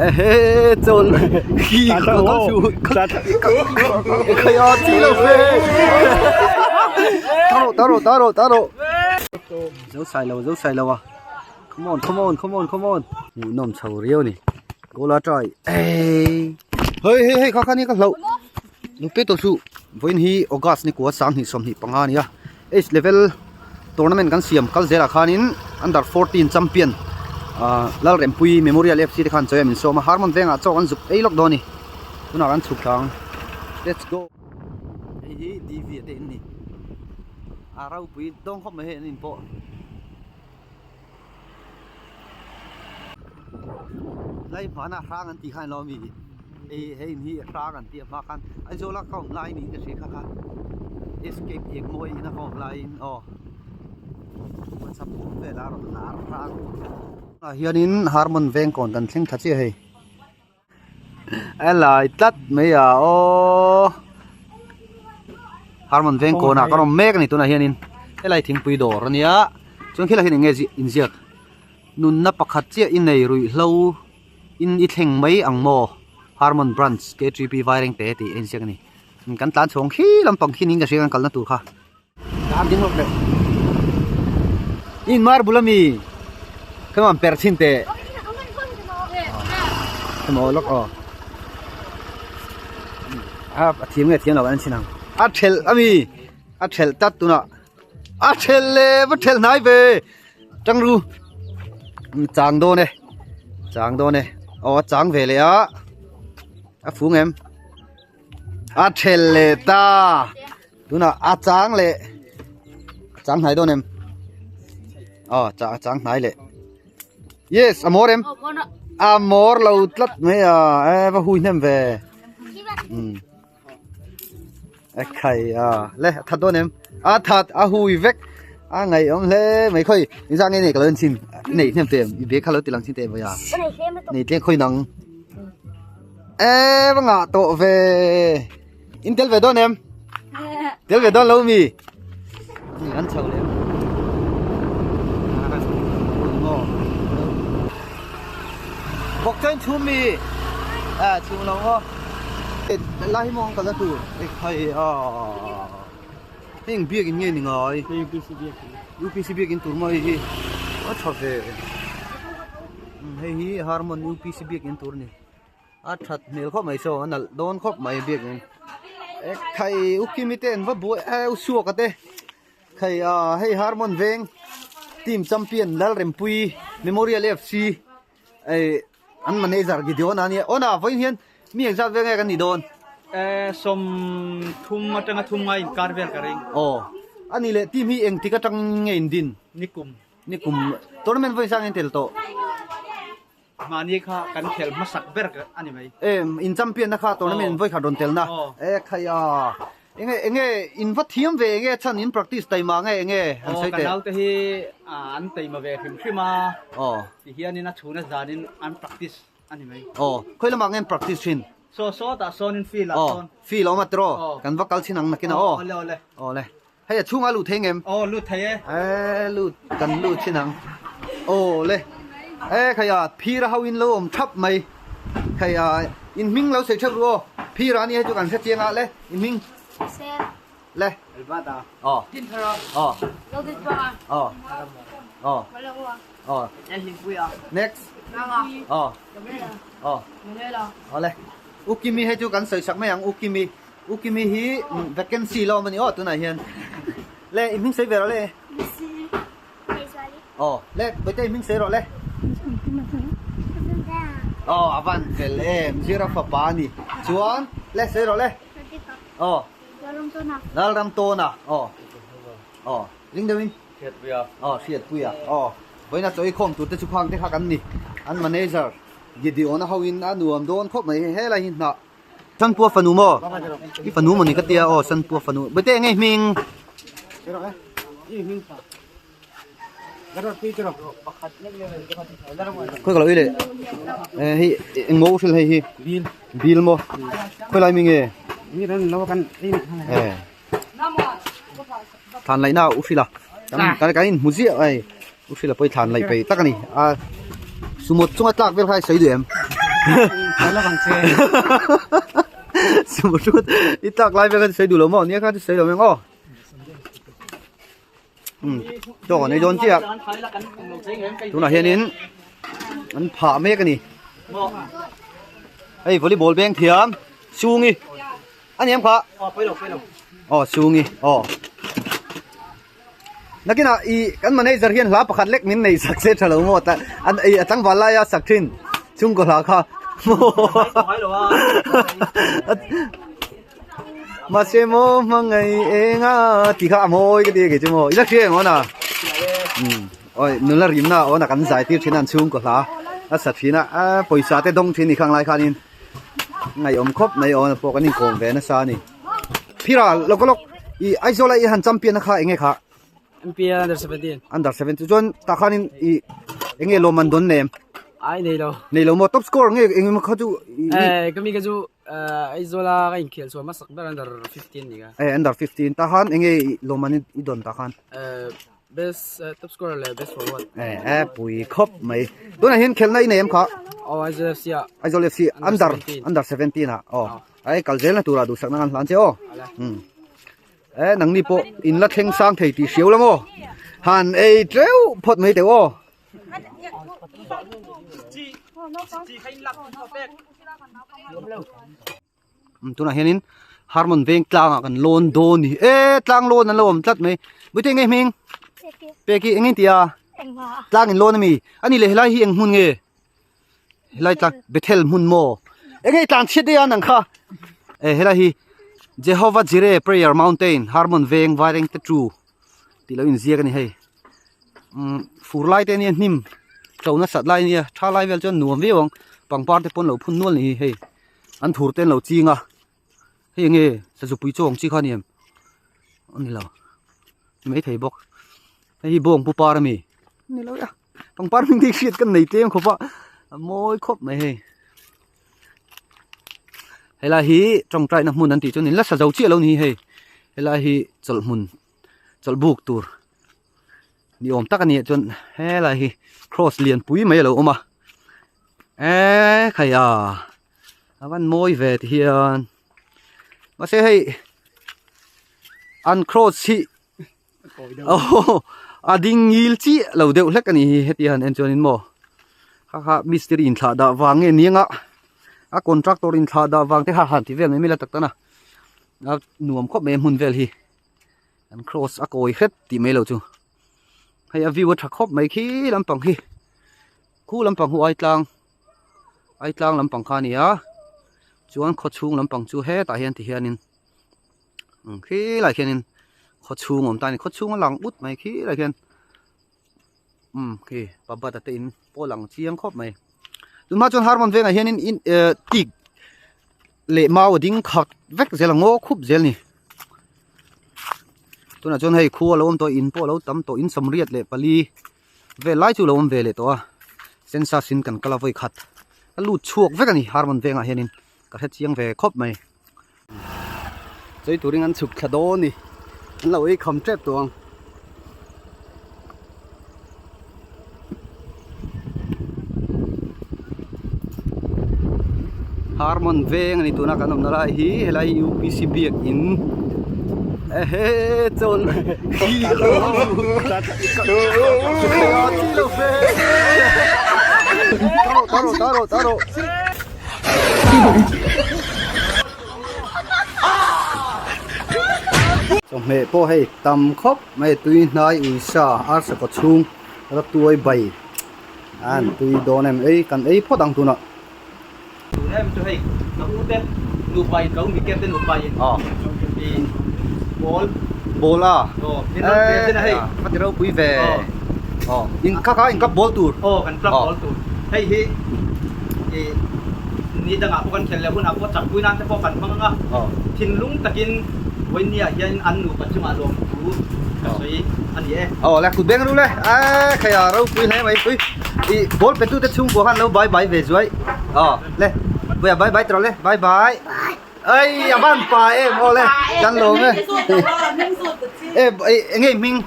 Ehe chawl khi ka kal su khai a chi lo fe taro taro taro taro zo sai lo zo sai lo a come on come on come on come on hmuhnawm chho riau ni goal a try ei hei hei hei kha kha ni ka hloh nupe tawh suh vawiin hi august ni kua sanghnih 25 a ni a H level tournament kan siam kal zelah khanin under 14 champion ah Lalrempui Memorial FC te khan chawi a min sawm a Harmon vengah chaw kan zuk ei lawk dawn a ni tunah kan chhuk thla ang let's go hei hi DV a te in ni a ropui dawng khawp mai hei an in pawh. Lai hmana hrang an tih khan ilo ami hei he in hi hrang an tih a hma khan Aizawl a ka awm lai niin ka hria kha kha escape eng mawi in a ka awm laiin aw whatsapp group velah a rawn lar hrang ah hianin Harmon veng kawn kan thleng thla chiah hei a lai tlat mai a aw Harmon veng kawnah ka rawn mek a ni tunah hianin helai thingpui dawr a nia chuan khilai hian eng nge inziak nunna pakhat chiah i nei ruihhlo in i thleng mai ang maw Harmon branch K_T_P Vairengte tih a inziak a ni kan tlan chhawng khi lampang khi niin ka hria kan kalna tur kha. Dar ding lawk deuh. In mar bul ami. Come on per chin te. Come on lok aw. A a thiam nge thiam lo an chin ang. A thel ami. A thel tat tuna. A thel le va thel hnai ve. Tang ru. Chang dawn e. Chang dawn e. Aw a chang ve le a. A fung em. A thel leh ta. Tunah a chang leh chang hnai dawn em? Aw a chang hnai leh. Yes, a mawr em? A mawr lo tlat mai a, e va hui hnem ve. Um. E khai a, le a that dawn em? A that a hui vek. A ngaih awm hle mai khawi. In zah nge nei ka lo en chhin. I nei hnem te em? I bag kha lo ti lang chhin te em vawia? Nei tlem khawi nang. E va ngah tawh ve. In tel ve dawn em? Tel ve dawn lo mi? An chho leh. Bawk chuan chhum mi? À chhum lo maw? Lai hi mawng kalna tur. Ê khai a. Heng biak in nge ni ngai? UPC biak in. UPC biak in tur maw hei hi? A tha ve. Hei hi Harmon UPC biak in tur a ni. A that hmel khawp mai saw a nalh dawn khawp mai biakin e khai u kimi te an va buai e u suaka te khai a hei harmon veng team champion Lalrempui Memorial F_C ei an manager Gideon a nia aw na vawiin hian mi engzat vel nge kan nih dawn e sawm thum atanga thum ngai inkar vel ka ring aw a nih leh team hi engtik atang nge in din nikum nikum tournament vawiin sang in tel tawh. Mahni kha kan khelh hmasak ber a ni mai. Em, in champion na kha tournament vawi khat rawn tel na. E khai a. Enge enge in va thiam ve enge chhan in practice taima nge enge han sawi teh. Aw, kan naute hi an taima ve hrim hrim a. Aw. Ti hianin a chhuna zanin an practice a ni mai. Aw, khawi lamah nge an practice thin? Saw sawtah sawnin field ah sawn. Aw, field a awm a tiraw? Kan va kal chhin ang nakin a aw. Awle awle. Awle. Hei a chhungah lut thei ngem? Aw lut thei e. E lut kan lut chin ang. Aw le. E khai a phir a ho in lo awm thap mai. Khai a in hming lo sei theuh ru aw. Phir a ni hei chu kan hre chiang a le in hming. Sen. Le. Elbata. Aw. Din thar a. Aw. Lo din chuang a. Aw. Aw. Malawng a. Aw. En hlim pui a. Next. Nanga. Aw. Gabriela. Aw. Manuela. Aw le. Ukimi hei chu kan sawi sak mai ang Ukimi. U Kimi hi vacancy la awm a ni aw tunah hian. Le i hming sawi ve rawh le. Aw le Bawihte i hming sawi rawh le. Aw a van fel em Zira fapa a ni. Chuan le sawi rawh le. Aw Lalramtawna aw aw ring deuhin. Hriatpuia. Aw Hriatpuia aw vawiin a chaw i khawm tur te chu khang te kha kan ni. An manager Gideon-a hoin a nuam dawn khawp mai helai hi hnah. Sanpua fanu maw? I fanu maw ni ka tia aw Sanpua fanu. Bete enge hming? Khoi ka lo i le. Eh hei eng maw hril hei hi? Bil. Bil maw? Khoi lai mi nge? Eh. Thlan laih na u hrila. Kan kan kan in hmu ziah ai. U hrila pawh hi thlan laih peih tak a ni. A sumawt chunga tlak vel kha i sawi duh em? Sumo hrut i tlak lai vel kha chu sawi duh lo maw nia kha chu sawi lo mai ang aw. Um tawk an ei dawn chiah tunah hianin an phah mek a ni hei volleyball beng thiam chungi a ni em kha aw chungi aw nakinah i kan manager hian hla pakhat lek min nei sak se tha lo maw ta an ei a tlangval laia sak thin chhungkaw hla kha Mahse maw hmangaih eng a tih kha a mawi ka ti a kei chu maw i la hria em aw na umm awi nula rimna aw na kan zai tir thin a an chhungkaw hla a sa thin a a pawisa te dawng thin ni khang lai khanin ngaihawm khawp mai aw na pawh kan inkawm ve nasa a ni phira lawk lawk i Aizawl a i han champion a kha eng nge kha MPL under 17 under 17 chuan tah khanin i eng nge lawm an dawn nem ai nei lo nei lo maw top score nge eng emaw kha chu eh ka mi ka chu Aizawl a ka inkhel chhuah hmasak ber under 15 ni ka eh under 15 tah khan eng nge lawm an i dawn tah khan best top scorer leh best forward eh eh pui khawp mai tunah hian khelhna i nei em kha aw Aizawl FC ah Aizawl FC under under 17 ah aw ai kal zelna turah duhsakna kan hlan che aw um Eh nangni pawh in la thleng sang thei tih hriau la maw? Han ei teuh phawt mai teuh aw. Tunah hianin Harmon veng tlangah kan lawn dawn ni. E tlang lawn an lo awm tlat mai. Buite eng nge hming? Peki eng nge tia? Tlang in lawn ami. Ani le helai hi eng hmun nge? Helai tlang Bethel hmun maw? Eng nge tlan chhiat daih a nang kha? E helai hi Jehovah Jireh Prayer Mountain Harmon veng Vaireng te chu tih lo inziak a ni hei. Umm fur lai te ania hnim to nasat lai ania tha lai vel chuan nuam viau ang pangpar te pawn lo phun nual ni hi hei an thur te an lo ching a hei eng nge sazupui chaw ang chi kha a ni em a ni lo maithei bawk hei hi bawng pu par ami ni lo a. Pangpar hming te hriat kan nei tlem khawp a a mawi khawp mai hei helai hi tawngtaina hmun an tih chuan in la sa zo chiah lo ni hei helai hi chawlh hmun chawlh buk tur ni awm tak a ni ah chuan helai hi cross lian pui mai a lo awm a eee khai a a van mawi ve ti hian mahse hei an cross hi a ding ngil chiah lo deuh hlek a ni hi heti han en chuanin maw kha kha mistiri inthlah dah vang nge ni anga a contractor inthlah dah vang te kha han ti vel mai mai la tak tan a a nuam khawp mai a hmun vel hi an cross a kawi hret tih mai lo chu hei a view a tha khawp mai khi lampang hi khu lampang hu ai tlang ai tlang lampang kha a ni a chuan khawchhung lampang chu hetah hian ti hianin. Khilaiah khianin khaw chhung awm ta a ni khaw chhung a lang ut mai khilaiah khian umm khi pabat a te in pawh a lang chiang khawp mai tunhma chuan harmon vengah hianin in ehh tik leh mau a ding khat vek zel a ngaw khup zel a ni tunah chuan hei khua a lo awm tawh a in pawh a lo tam tawh in sawmriat leh pali vel lai chu a lo awm ve leh tawh a census in kan kal a vawi khat a lut chhuak vek a ni harmon vengah hianin ka hre chiang ve khawp mai. Chei turin an chhuk thla dawn a ni an lo ei kham tep tawh ang. Harmon veng a ni tuna kan awmna lai hi helai hi UPC biakin ehe chawn hi taro taro taro. Chawhmeh pawh hei tam khawp mai tui hnai uisa arsa kaw chhung la tuai bai an tui dawn em ei kan ei phawt ang tunah. Tun em chu hei ka u te nupa in ka u mi kem te nupa in i ball ball a aw min rawn ve ten a hei ka ti ropui ve aw in kha kha in club ball tur aw kan club ball tur hei hi i ni dangah pawh kan khelh leh hunah pawh chakpui nan te pawh kan hmang ang a thinlung takin vawinia hian an nupa chungah lawmthu ka sawi a ni e aw le kut beng ru le a khai a ropui hle mai pui i ball pe tu te chhungkua khan lo bye bye ve zuai aw le vawiah bye bye tawh le bye bye. Ei a van pa em aw le kan lawm e e eng nge i hming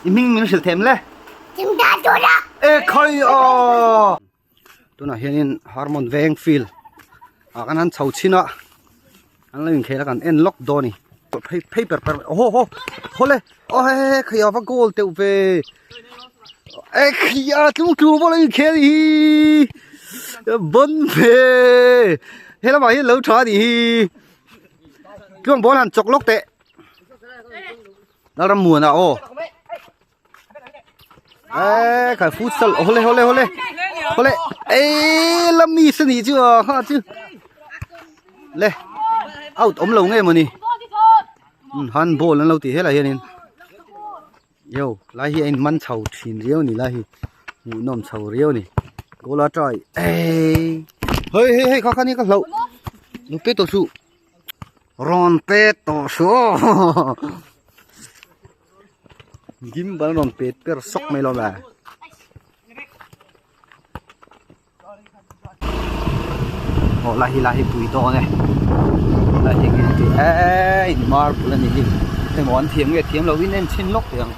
i hming min hrilh them le e khawi aw. Tunah hianin Harmon Veng field ah khan an chho chhin a an lo inkhel a kan en lawk dawn a ni phei phei per per aw haw hawle aw he he he a va goal teuh ve e khi a tlung tlung pawh a lo inkhel hi bon ve he lamah hian lo tha a nih hi tluang ball han chawk lawk teh Lalrammuana aw. Ê khai futsal hole hole hole hole ê lami se ni chu a kha chu le out awm lo nge mawni handball an lo tih helai hianin yo lai hi a in man chho thin riau ni lai hi hmuhnawm chho riau ni goal a try ê hei hei hei kha kha ni ka hlauh lo pe tawh suh rawn pe tawh suh aw. Gimbal rawn pet per sawk mai lo le. Aw lai hi lai hi pui dawn e. Lai hi nge ti e in marble a ni hi. Emaw an thiam nge thiam lo in en chhin lawk teh ang.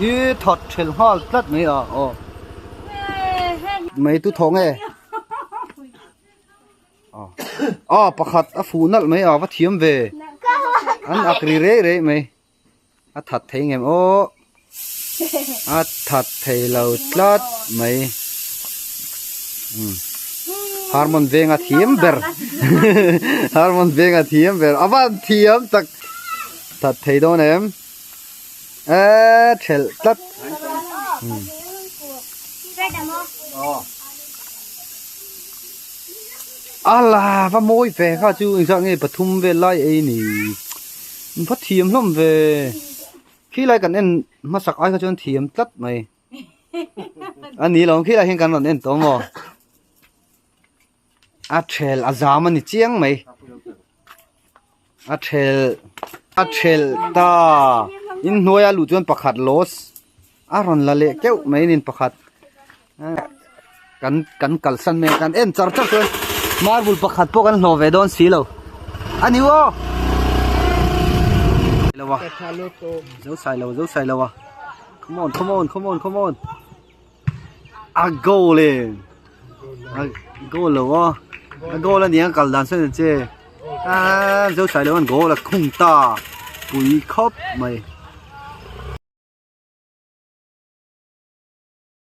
I that thelh nghal tlat mai a aw. Mai tu thaw nge. Aw pakhat a fuh nalh mai a va thiam ve. An ak ri rei rei mai. A that thei ngem aw a that thei lo tlat mai harmon venga thiam ber harmon venga thiam ber a van thiam tak that thei dawn em e thelh tlat Ala va mawi ve kha chu engzah nge pathum vel lai ei ni in va thiam hlawm ve khi lai kan en hmasak ai kha chuan thiam tlat mai a ni lo khi lai hian kan rawn en tawh maw a thel a zam a ni chiang mai a thel a thel ta inhnuai a luh chuan pakhat loss a rawn la leh keuh mai nin pakhat kan kan kalsan mai a kan en char char chuan marble pakhat pawh kan hlawh ve dawn si lo a ni aw lo a zo sai lo zo sai lo a come on come on come on come on a goal e a goal lo a a goal a nia kal dan sawn che a zo sai lo an goal a khung ta pui khawp mai.